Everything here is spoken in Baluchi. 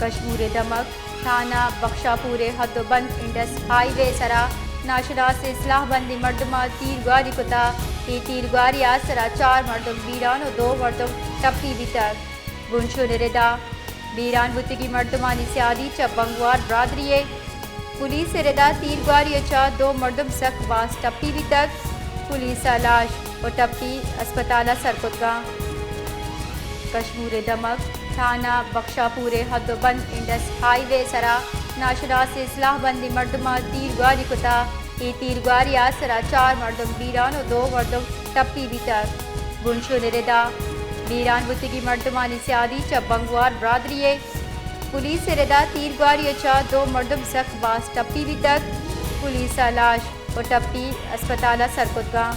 کشمور ءِ دمگ تھانہ بخشاپور ءِ حد ءُ بند انڈس ہائی وے ءِ سرا ناشناس سلاہ بندیں مردماں تیر گواری کتا۔ اے تیر گواری ءِ سرا چار مردم بیران ءُ دو مردم ٹپی بیتگ۔ بنشون ءِ ردا بیران بوتگی مردمانی سیادی چہ بنگوار برادری ءِ۔ پولیس ءِ ردا تیر گواری ءَ چہ دو مردم سک باز ٹپی بیتگ۔ پولیس ءَ لاش ءُ ٹپی اسپتال ءَ سر کتگاں۔ کشمور ءِ دمگ تھانہ بخشاپور ءِ حد ءُ بند انڈس ہائی وے ءِ سرا ناشناس سلاہ بندیں مردماں تیر گواری کتا۔ اے تیر گواری ءِ سرا چار مردم بیران ءُ دو مردم ٹپی بیتگ۔ بنشون ءِ ردا بیران بوتگی مردمانی سیادی چہ بنگوار برادری ءِ۔ پولیس ءِ ردا تیر گواری ءَ چہ دو مردم سک باز ٹپی بیتگ۔ پولیس ءَ لاش ءُ ٹپی اسپتال ءَ سر کتگاں۔